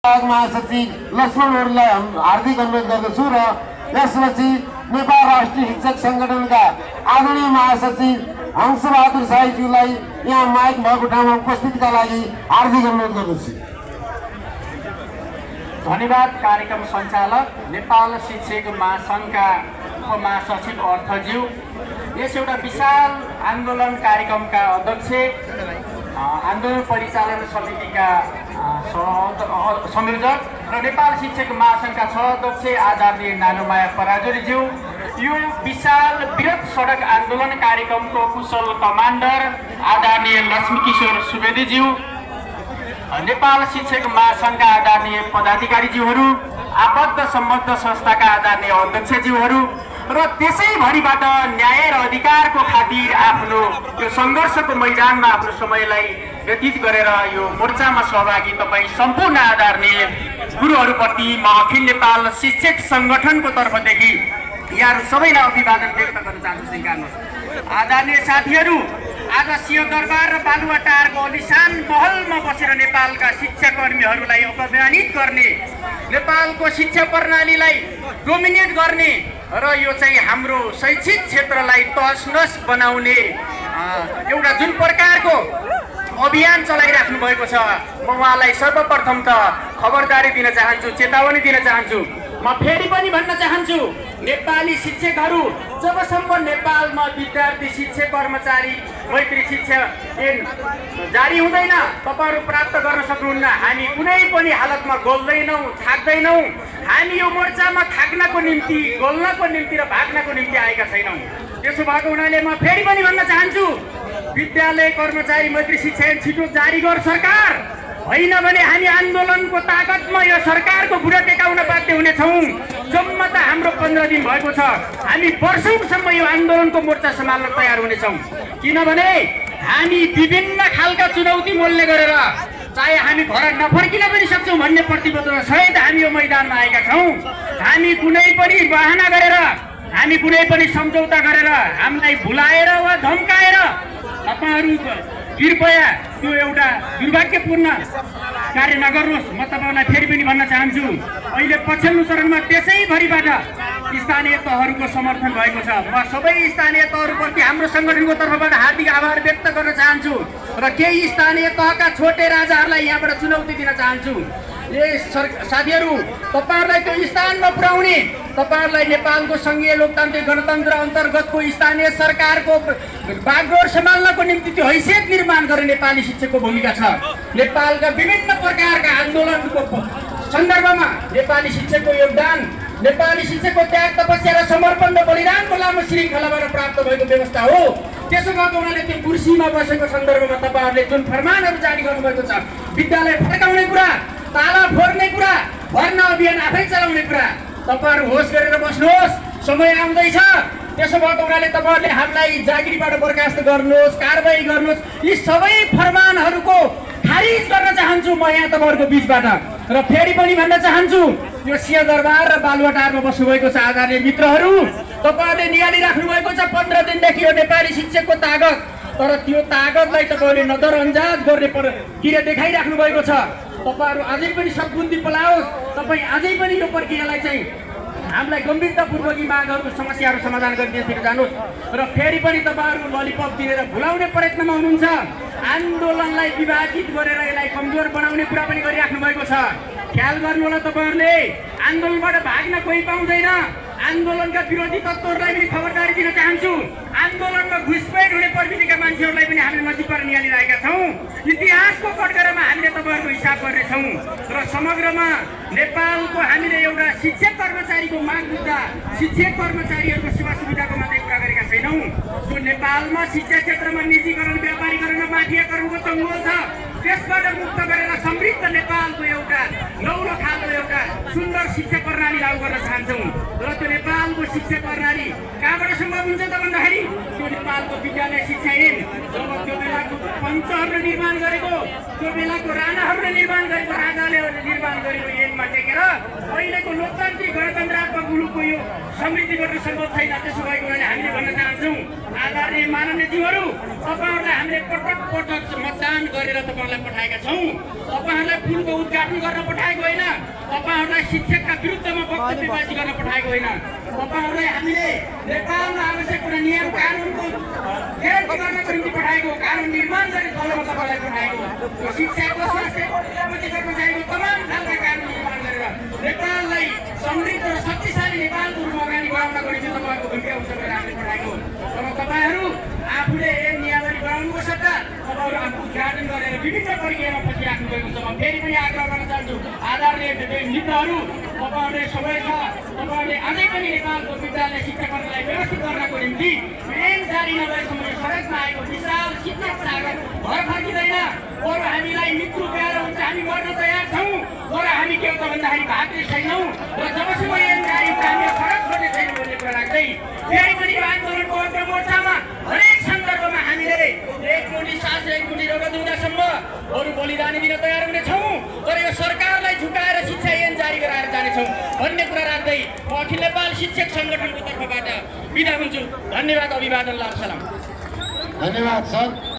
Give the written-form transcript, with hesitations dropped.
महासचिव लक्ष्मण ओलीलाई हार्दिक अनुरोध गर्दछु र यसपछि नेपाल राष्ट्रिय शिक्षक संगठनका आदरणीय महासचिव हंसबहादुर साईज्यूलाई यहाँ माइक भएको ठाउँमा उपस्थितिका लागि हार्दिक अनुरोध गर्दछु। धन्यवाद। कार्यक्रम सञ्चालक नेपाल शिक्षक महासङ्घका उपमहासचिव अर्थज्यू, यस एउटा विशाल आन्दोलन कार्यक्रमका अध्यक्ष, आन्दोलन परिचालन समितिका संयोजक र नेपाल शिक्षक महासङ्घका सह-अध्यक्ष आदरणीय नानुमाया पराजुलीज्यू, यो विशाल वृहत सडक आन्दोलन कार्यक्रमको कुशल कमान्डर आदरणीय लक्ष्मीकिशोर सुवेदीज्यू, नेपाल शिक्षक महासङ्घका आदरणीय पदाधिकारीज्यूहरू, आबद्ध सम्बद्ध संस्थाका आदरणीय अध्यक्षज्यूहरू र त्यसैभरिबाट न्याय र अधिकारको खातिर आफ्नो यो सङ्घर्षको मैदानमा आफ्नो समयलाई व्यतीत गरेर यो मोर्चामा सहभागी तपाईँ सम्पूर्ण आदरणीय गुरुहरूप्रति म अखिल नेपाल शिक्षक सङ्गठनको तर्फदेखि यहाँहरू सबैलाई अभिवादन व्यक्त गर्न चाहन्छु। स्वीकार्नुहोस्। आदरणीय साथीहरू, आज सिंहदरबार र बालुवाटारको अलिशान महलमा बसेर नेपालका शिक्षाकर्मीहरूलाई अपमानित गर्ने, नेपालको शिक्षा प्रणालीलाई डोमिनेट गर्ने र यो चाहिँ हाम्रो शैक्षिक क्षेत्रलाई तहस-नहस बनाउने एउटा जुन प्रकारको अभियान चलाइराख्नु भएको छ, म उहाँलाई सर्वप्रथम त खबरदारी दिन चाहन्छु, चेतावनी दिन चाहन्छु। म फेरि पनि भन्न चाहन्छु, नेपाली शिक्षकहरू जबसम्म नेपालमा विद्यार्थी शिक्षक कर्मचारी मैत्री शिक्षा ऐन जारी हुँदैन तपाईहरु प्राप्त गर्न सक्नुहुन्न। हामी कुनै पनि हालतमा गोल्दैनौं, थाक्दैनौं। हामी यो मोर्चामा थाक्नको निम्ति, गोल्नको निम्ति र भाग्नको निम्ति आएका छैनौं। त्यसो भएको हुनाले म फेरि पनि भन्न चाहन्छु, विद्यालय कर्मचारी मैत्री शिक्षा ऐन छिटो जारी गर सरकार, होइन भने हामी आन्दोलनको ताकतमा यो सरकारको बुढा टेकाउन बाध्य हुनेछौँ। जम्मा त हाम्रो 15 दिन भएको छ, हामी वर्षौंसम्म यो आन्दोलनको मोर्चा सम्हाल्न तयार हुनेछौँ। किनभने हामी विभिन्न खालका चुनौती मोल्ने गरेर चाहे हामी घर नफर्किन पनि सक्छौँ भन्ने प्रतिबद्धता सहित हामी यो मैदानमा आएका छौँ। हामी कुनै पनि बहाना गरेर, हामी कुनै पनि सम्झौता गरेर, हामीलाई भुलाएर वा धम्काएर तपाईहरु कृपया त्यो एउटा दुर्भाग्यपूर्ण कार्य नगर्नुहोस्। म तपाईहरुलाई फेरि पनि भन्न चाहन्छु, अहिले पछिल्लो चरणमा त्यसैभरिबाट स्थानीय तहहरूको समर्थन भएको छ। म सबै स्थानीय तहहरूप्रति हाम्रो संगठनको तर्फबाट हार्दिक आभार व्यक्त गर्न चाहन्छु र केही स्थानीय तहका छोटे राजाहरूलाई यहाँबाट चुनौती दिन चाहन्छु। साथीहरू, तपाईहरुलाई त्यो स्थानमा पुर्याउने, तपाईहरुलाई नेपालको संघीय लोकतान्त्रिक गणतन्त्र अन्तर्गतको स्थानीय सरकारको बागडोर सम्हाल्नको निम्ति त्यो हैसियत निर्माण गर्ने नेपाली शिक्षकको भूमिका छ। नेपालका विभिन्न प्रकारका आन्दोलनको सन्दर्भमा नेपाली शिक्षकको योगदान, नेपाली शिक्षकको त्याग, तपस्या र समर्पण र बलिदानको लामो श्रृङ्खलाबाट प्राप्त भएको व्यवस्था हो। त्यसो भएको हुनाले त्यो कुर्सीमा बसेको सन्दर्भमा तपाईहरुले जुन फरमानहरू जारी गर्नुभएको छ, विद्यालय फर्काउने कुरा, ताला फोड्ने कुरा, भर्ना अभियान आफै चलाउने कुरा, तपाईहरु होस गरेर बस्नुहोस्। समय आउँदैछ। त्यसो भएको हुनाले तपाईहरुले हामीलाई जागिरीबाट बर्खास्त गर्नुहोस्, कारबाही गर्नुहोस्। यी सबै फरमानहरूको खारिज गर्न चाहन्छु म यहाँ तपाईहरुको बीचबाट। र फेरि पनि भन्न चाहन्छु, यो सिंहदरबार र बालुवाटारमा बस्नुभएको छ आदरणीय मित्रहरू, तपाईहरुले निहालिराख्नु भएको छ 15 दिनदेखि यो नेपाली शिक्षकको ताकत। तर त्यो ताकतलाई तपाईहरुले नजरअन्दाज गर्ने किरा देखाइराख्नु भएको छ। तपाईहरु अझै पनि सद्बुद्धि पलाओस्, तपाई अझै पनि यो प्रक्रियालाई चाहिँ हामीलाई गम्भीरतापूर्वक यी मागहरू समस्याहरू समाधान गरिदिएर जानुहोस्। र फेरि पनि तपाईहरु ललिपप दिएर भुलाउने प्रयत्नमा हुनुहुन्छ। आन्दोलनलाई विभाजित गरेर यसलाई कमजोर बनाउने कुरा पनि गरिराख्नु भएको छ। ख्याल गर्नु होला तपाईहरुले, आन्दोलनबाट भाग्न कोही पाउँदैन। आन्दोलनका विरोधी तत्त्वहरूलाई पनि खबरदारी दिन चाहन्छु। आन्दोलनमा घुसपेट हुने प्रवृत्तिका मान्छेहरूलाई पनि हामीले नजिकबाट निहालिरहेका छौँ। इतिहासको कटघरामा हामीले तपाईहरुको हिसाब गर्नेछौँ र समग्रमा नेपालको हामीले एउटा शिक्षक कर्मचारीको माग मुद्दा, शिक्षक कर्मचारीहरूको सेवा सुविधाको मात्रै कुरा गरेका छैनौँ। जो नेपालमा शिक्षा क्षेत्रमा निजीकरण, व्यापारीकरण र माफियाकरणको चङ्गोल छ, त्यसबाट मुक्त गरेर समृद्ध नेपालको एउटा नौलो खालको एउटा सुन्दर शिक्षा प्रणाली लागू गर्न चाहन्छौँ। र त्यो नेपालको शिक्षा प्रणाली कहाँबाट सम्भव हुन्छ त भन्दाखेरि त्यो नेपालको विद्यालय शिक्षा ऐन जब त्यो बेलाको पञ्चहरूले निर्माण गरेको, त्यो बेलाको राणाहरूले निर्माण गरेको, राजाले निर्माण गरेको ऐनमा टेकेर अहिलेको लोकतान्त्रिक गणतन्त्र लोकतन्त्रात्मक मुलुकको यो समृद्धि गर्न सम्भव छैन। त्यसो भएको हुनाले हामीले भन्न चाहन्छौँ आदरणीय माननीयज्यूहरू, तपाईँहरूलाई हामीले पटक पटक मतदान गरेर तपाईँहरूलाई पठाएका छौँ। तपाईँहरूलाई पुलको उद्घाटन गर्न पठाएको होइन, तपाईँहरूलाई शिक्षकका विरुद्धमा वक्तव्यबाजी गर्न पठाएको होइन। तपाईँहरूलाई हामीले नेपालमा आवश्यक कुनै नियम कानुनको ग्यारेन्टी गर्नको निम्ति पठाएको, कानुन निर्माण गर्ने तलमा तपाईँलाई पठाएको, शिक्षाको स्वास्थ्यको निरापत्ति कर्मचारीको तमाम खालका कानुन निर्माण गरेर नेपाललाई समृद्ध र शक्तिशाली नेपालको रूपमा अगाडि बढाउनको निम्ति तपाईँको भूमिका हुन्छ भनेर हामीले पठाएको। अब तपाईँहरू आफूले एक नियमावली बनाउनुको सट्टा तपाईँहरू आफू उद्घाटन गरेर विभिन्न प्रक्रियामा फसिराख्नु भएको छ। म फेरि पनि आग्रह गर्न चाहन्छु आदरणीय मित्रहरू, तपाईँहरूले समय छ, तपाईँहरूले अझै पनि नेपालको विद्यालय शिक्षा प्रणालीलाई व्यवस्थित गर्नको निम्ति मेन जारी नभएसम्म यो सडकमा आएको विशाल शिक्षक सागर घर फर्किँदैन। बरु हामीलाई मृत्यु प्यारो हुन्छ, हामी मर्न तयार छौँ, तर हामी के हो त भन्दाखेरि भाग्य छैनौँ र जबसम्म यो जारी हुन्छ हामी सडक छोड्ने छैनौँ भन्ने कुरा राख्दै फेरि पनि यो आन्दोलनको अग्रमोर्चामा हरेक सन्दर्भमा हामीले एक मुठी सास एक मुठी रगत हुँदासम्म अरू बलिदानी दिन तयार हुनेछौँ, तर यो सरकारलाई झुकाएर शिक्षा ऐन जारी गराएर जानेछौँ भन्ने कुरा राख्दै म अखिल नेपाल शिक्षक सङ्गठनको तर्फबाट बिदा हुन्छु। धन्यवाद, अभिवादन, लाल सलाम। धन्यवाद सर।